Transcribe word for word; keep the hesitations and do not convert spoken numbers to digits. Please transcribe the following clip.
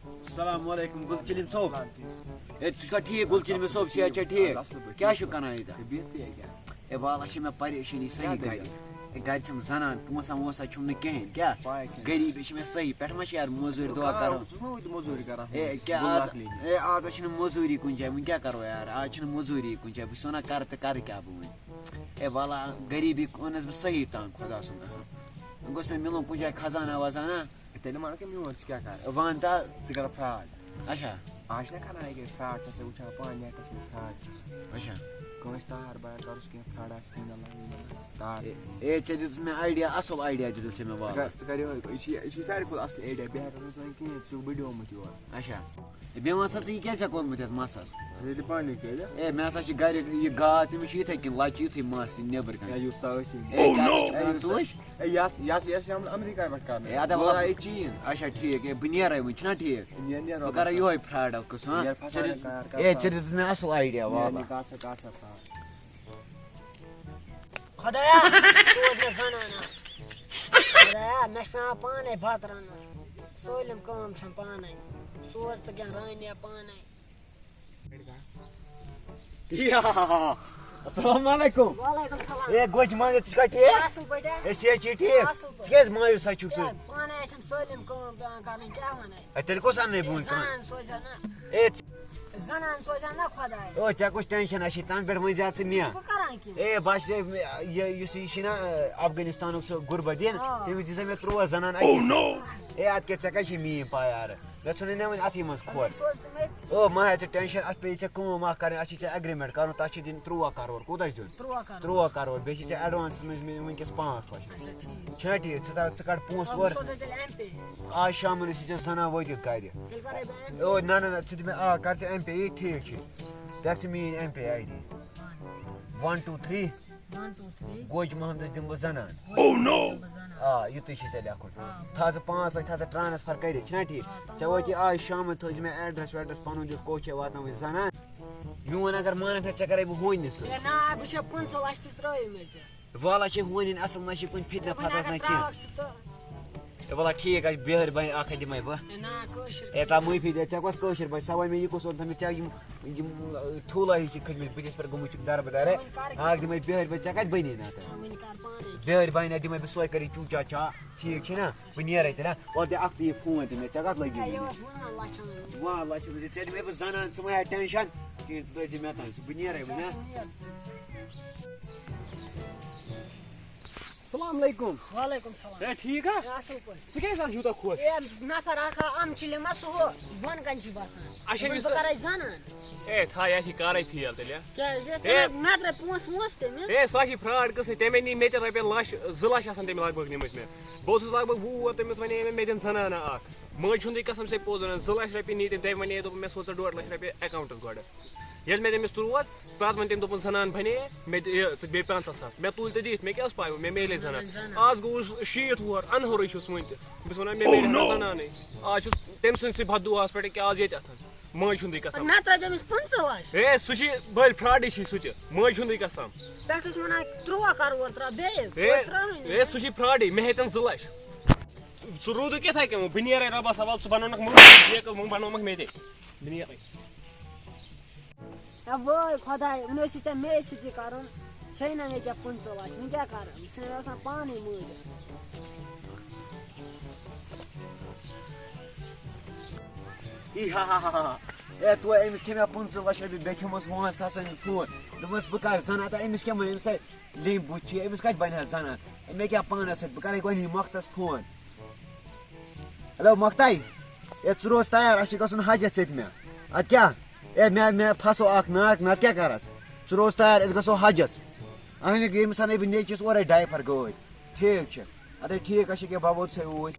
السلام علیکم گُل چلم صٲب۔ ہے، تُہۍ چھِوا ٹھیٖک گُل چلم صٲب؟ صحت چھا ٹھیٖک؟ اَصٕل پٲٹھۍ۔ کیٛاہ چھِو کَران ییٚتہِ؟ ہے، بِہتھٕے ییٚکیٛاہ۔ ہے، واللہ چھِ مےٚ پریشٲنی صحیح کیٛاہ گَرِ۔ دٔلیٖل؟ ہے، گَرِ چھَم زَنان، پونٛسہٕ وونٛسہٕ چھُم نہٕ کِہیٖنۍ۔ کیٛاہ؟ پَے چھَنہٕ۔ غریٖبی چھِ مےٚ صحیح، پٮ۪ٹھٕ ما چھِ یار موٚزوٗرۍ دۄہ کَرو؟ ژٕ چھُکھ نا وٕنہِ موٚزوٗرۍ کَران؟ ہے، کیٛاہ گُل آز؟ نقلی۔ ہے، آز چھِنہٕ موٚزوٗری کُنہِ جایہِ، وۄنۍ کیٛاہ کَرو یار؟ آز چھِنہٕ موٚزوٗری کُنہِ جایہِ، بہٕ چھُس وَنان کَرٕ تہٕ کَرٕ کیٛاہ بہٕ وۄنۍ؟ ہے، واللہ، غریٖبی اوٚنُس بہٕ صحیح تنٛگ، خۄدا سُنٛد قسم۔ وۄنۍ گوٚژھ مےٚ مِلُن کُنہِ جایہِ خزانہ وزانہ۔ تیٚلہِ وَن کہِ میون ژٕ کیٛاہ کَرٕ؟ وَن تہٕ۔ ژٕ کَرٕ fraud۔ اچھا۔ آز چھِنہ کَران ییٚکیٛاہ fraud، ژےٚ چھےٚ وٕچھان پانہٕ netَس منٛز fraud۔ اچھا۔ کٲنٛسہِ تار بار کَرُس کینٛہہ fraud آسہِ سیٖن اللہ تار۔ اے، اے، ژےٚ دیُتُتھ مےٚ idea، اَصٕل idea دیُتُتھ ژےٚ مےٚ ژٕ وَلہٕ۔ کَر، ژٕ کَر یِہوٚے، یہِ چھِ، یہِ چھِ ساروی کھۄتہٕ اَصٕل idea، بیٚیہِ ہٮ۪کَکھ نہٕ ژٕ وۄنۍ کِہیٖنۍ، ژٕ چھُکھ بٔڑیومُت یور۔ اچھا۔ ہے، مےٚ وَن سا ژٕ، یہِ کیٛاہ ژےٚ کوٚرمُت یَتھ مَسَس؟ ییٚلہِ پانَے کٔرِتھ۔ اے، مےٚ ہسا چھِ گَرِ یہِ گاو، تٔمِس چھِ یِتھَے کٔنۍ لَچہِ، یُتھُے مَس یہِ نیٚبرٕ کَنہِ۔ ہے، یُتھ سا ٲسی۔ اے، کیٛاہ سا چھُکھ وَنان ژٕ وٕچھ؟ اے، یَتھ، یَتھ، یَتھ چھِ آمُت اَمریٖکہ پٮ۪ٹھ کَرنہٕ۔ اے، اَدٕ یورٕ وَلہٕ۔ آیہِ چین۔ اچھا، ٹھیٖک۔ اے، بہٕ نیرَے وۄنۍ، چھُنہ ٹھیٖک؟ نیر، نیر بہٕ کَرٕ وۄبَس۔ یِہوٚے fraud قٕصہٕ، ہاں؟ نیر فَسان، ژےٚ دیُت-، کَر، کَر اے، فَسان۔ ژےٚ دیُتُتھ مےٚ اَصٕل idea، نیر، وَلہٕ۔ نیر، کَر سا، کَر سا fraud۔ خۄدایا، سوز مےٚ زنانہ۔ خۄدایا، مےٚ چھِ پٮ۪وان پانَے بَتہٕ رَنُن۔ سٲلِم کٲم چھَم پانَے۔ سوز تہٕ کینٛہہ رَنہِ یا پانَے۔ یا، السلام علیکم۔ وعلیکم السلام۔ اے، گوجہِ منٛز، ژٕ چھُکھا ٹھیٖک؟ اَصٕل پٲٹھۍ ہا؟ اے، صحت چھِ ٹھیٖک؟ اَصٕل پٲٹھۍ۔ ژٕ کیٛازِ مایوٗس ہا چھُکھ ژٕ؟ ہے، پانَے چھَم سٲلِم کٲم پٮ۪وان کَرٕنۍ، کیٛاہ وَنَے؟ اے، تیٚلہِ کُس اَننَے بہٕ وۄنۍ کانٛہہ؟ زنان سوزِ ہا نا۔ اے، زنان سوزِ ہا نا خۄداے۔ او، ژےٚ کُس tension آسی، تَنہٕ پٮ۪ٹھ ؤنۍ زِ ژٕ مےٚ۔ ژٕ چھُکھ کران کینٛہہ؟ اے، بس یہِ، یہِ، یُس یہِ چھُنہ، افغانستانُک سُہ غربت دین، آ۔ تٔمِس دِژ مےٚ تُرٛواہ زنان اَکی ساتہٕ۔ اے، اَدٕ کیٛاہ، ژےٚ کَتہِ چھِ میٛٲنۍ پاے یارٕ؟ مےٚ ژھٕنٕے نہ وۄنۍ اَتھٕے منٛز کھۄر۔ سوز تِمَے۔ او، مہ ہےٚ ژٕ tension، اَتھ پیٚیہِ ژےٚ کٲم اَکھ کَرٕنۍ، اَتھ چھِ ژےٚ agreement کَرُن، تَتھ چھِ دِنۍ تُرٛواہ کَرور۔ کوٗتاہ چھِ دیُن؟ تُرٛواہ کَرور۔ تُرٛواہ کَرور، بیٚیہِ چھِ ژےٚ advance منٛز مےٚ وٕنکیٚس پانٛژھ لَچھ۔ اچھا، ٹھیٖک۔ چھُنہ ٹھیٖک؟ ژٕ تھاو، ژٕ کَڑ پونٛسہٕ آ، بہٕ اورٕ۔ سوزَے تیٚلہِ ایم پے۔ آز شامَن ٲسی ژےٚ زَنان وٲتِتھ گَرِ۔ تیٚلہِ کَرَے بہٕ ایم پے۔ او، نہ، نہ، نہ، ژٕ دِ مےٚ، آ، کَر ژٕ ایم پے، یی ٹھیٖک چھُ۔ تہِ ہَکھ ژٕ میٛٲنۍ M P I D. One two three۔ One two three۔ گوجہِ محمدَس دِمہٕ بہٕ زَنان۔ Oh no! آ، یُتُے چھُے ژےٚ لیکھُن۔ آ۔ تھاو ژٕ پانٛژھ لَچھ، تھاو ژٕ transfer کٔرِتھ، چھُنہ ٹھیٖک؟ آ، تھاو۔ ژےٚ وٲتی آز شامَن، تھٲوزِ مےٚ address ویڈرَس پَنُن دیُت، کوٚت چھےٚ واتناوٕنۍ زَنان۔ میون اگر مانکھ نہ، ژےٚ کَرَے بہٕ ہوٗنۍ سۭتۍ۔ ہے نا، بہٕ چھَس پٕنٛژٕہ لَچھ تہِ ترٛٲوِمٕتۍ ژےٚ۔ وَلہٕ چھِ ہوٗنۍ اَصٕل، نہ چھِ کُنہِ فِتنہٕ وۄنۍ فَتنَس اگر نہ کینٛہہ۔ ترٛاوَکھ ژٕ تہٕ۔ ہے وَلہٕ ٹھیٖک، اَسہِ بیٚہہ بَنہِ اَکھ ہَتھ دِمَے بہٕ۔ ہے نا، کٲشِر ہے تا معٲفی دے، ژےٚ کۄس کٲشِر بَنہِ؟ سَوَے مےٚ یہِ کُس اوٚن تھَمہِ، ژےٚ یِم، یِم، ٹھوٗلہ ہِش چھِ کھٔتۍ مٕتۍ بٕتھِس پٮ۪ٹھ گٔمٕتۍ چھِکھ دَربہٕ دَرے۔ وۄنۍ کَر اَکھ دِمَے بیٚہہ بَنہِ، ژےٚ کَتہِ بَنی نہ تہٕ؟ وۄنۍ کَر پانَے۔ بیٚہہ بَنہِ نہ دِمَے بہٕ سۄے کَرِ چوٗ چا چا، ٹھیٖک چھِ نہ؟ بہٕ نیرَے تہِ نہ، وَلہٕ دِ اَکھ تُے یہِ فون تہِ مےٚ، ژےٚ کَتھ لَگی ہے، یہِ وٕنہِ؟ اوس وَنان لَچھَن۔ وَلہٕ لَچھَن، ژےٚ دِمَے بہٕ زَنان، ژٕ مہ ہےٚ tension کِہیٖنۍ، ژٕ ترٛٲیزِ مےٚ تام سُہ، بہٕ نیرَے وۄنۍ، ہہ؟ السلام علیکم۔ وعلیکم السلام۔ ہے، ٹھیٖک ہا؟ ہے، اَصٕل پٲٹھۍ۔ ژٕ کیٛازِ آز یوٗتاہ خۄش؟ ہے، نفر اَکھ آو اَمہٕ چِلہِ منٛز، سُہ ہُہ بۄنہٕ کَنہِ چھِ بَسان۔ اچھا، دوٚپُن، یُس بہٕ کَرَے زَنان۔ ہے، تھاو، یہِ آسہِ کارَے fail تیٚلہِ، ہہ؟ کیٛازِ؟ ہے۔ تٔمۍ، مےٚ ترٛٲے پونٛسہٕ وونٛسہٕ تٔمِس۔ ہے، سُہ آسہِ fraud قٕصہٕ، تٔمۍ نی مےٚ تہِ رۄپیَس لَچھ، زٕ لَچھ آسَن تٔمۍ لگ بگ نِمٕتۍ مےٚ۔ بہٕ اوسُس لگ بگ وُہ وُہَر، تٔمِس وَنے مےٚ، مےٚ دِن زَنانہ اَکھ۔ مٲج ہُنٛدُے قسم سے پوٚز وَنان، زٕ لَچھ رۄپیہِ نی تٔمۍ، تٔمۍ وَنے، دوٚپُن، مےٚ سوز ژٕ ڈۄڈ لَچھ رۄپیہِ account-َس گۄڈٕ۔ ییٚلہِ مےٚ تٔمِس تُل ووت، پَتہٕ ووٚن تٔمۍ، دوٚپُن، زَنان بَنے، مےٚ دِ، یہِ، ژٕ دِ بیٚیہِ پنٛژاہ ساس۔ مےٚ تُلۍ تہٕ دِتھ، مےٚ کیٛاہ ٲس پَے، مےٚ میلے زَنان۔ زَنان۔ آز گوٚوُس شیٖتھ وُہَر، اَنہورٕے چھُس وُنہِ تہِ۔ بہٕ چھُس وَنان، مےٚ میلے نہ زَنانٕے۔ آز چھُس تٔمۍ سٕنٛدسٕے بددُعاہَس پٮ۪ٹھ، کیٛاہ آز ییٚتہِ اَتھَن۔ مٲج ہُنٛدُے قسم۔ مےٚ ترٛٲے تٔمِس پٕنٛژٕہ لَچھ۔ ہے، سُہ چھِ بٔلۍ fraud-ٕے چھِ سُہ تہِ۔ مٲج ہُنٛدُے قسم۔ پٮ۪ٹھٕ اوس وَنان، تُرٛواہ کَرور ترٛاو بیٚیہِ۔ ہے، توتہِ ترٛٲوٕے نہٕ۔ ہے، سُہ چھِ fraud-ٕے۔ مےٚ ہیٚتٮ۪ن زٕ لَچھ۔ سُہ روٗدُے کِتھَے کٔنۍ وۄنۍ؟ بہٕ نیرَے رۄبَس حوالہٕ، ژٕ بَنوونَکھ مُلک، یہِ کَتھ وۄنۍ بَنوومَکھ مےٚ تہِ۔ بہٕ نیرَے۔ ہے وٲے خۄداے، وۄنۍ ٲسی ژےٚ مے سۭتۍ یہِ کَرُن، کھیٚیہِ نہ مےٚ کینٛہہ پٕنٛژٕہ لَچھ، وۄنۍ کیٛاہ کَرٕ؟ بہٕ چھُس آسان پانَے مٲرِتھ۔ ای ہا ہا ہا ہا۔ اے، تو أمِس کھے مےٚ پٕنٛژٕہ لَچھ رۄپیہِ، بیٚیہِ کھیوٚمَس وُہَن ساسَن ہُنٛد فون۔ دوٚپمَس، بہٕ کَرٕ زَن اَتھ، أمِس کیٛاہ وَنہِ؟ أمِس ہے لیٚمبۍ بُتھ چھِ، أمِس کَتہِ بَنہِ ہا زَنان؟ مےٚ کیٛاہ پانَس سۭتۍ؟ بہٕ کَرَے گۄڈٕنی مۄختَس فون۔ ہیلو مۄختَے، اے، ژٕ روز تیار، اَسہِ چھِ گژھُن حجَس سۭتۍ مےٚ۔ اَدٕ کیٛاہ؟ اے، مےٚ، مےٚ پھسو اَکھ ناک، نَتہٕ کیٛاہ کَرَس؟ ژٕ روز تیار، أسۍ گژھو حجَس۔ اَہَنہِ، ییٚمِس اَنَے بہٕ نیٚچِوِس اورَے diaper گٲڑۍ۔ ٹھیٖک چھُ۔ اَدَے ٹھیٖک، اَسہِ ییٚکیٛاہ بَبو ژھے اوٗرۍ۔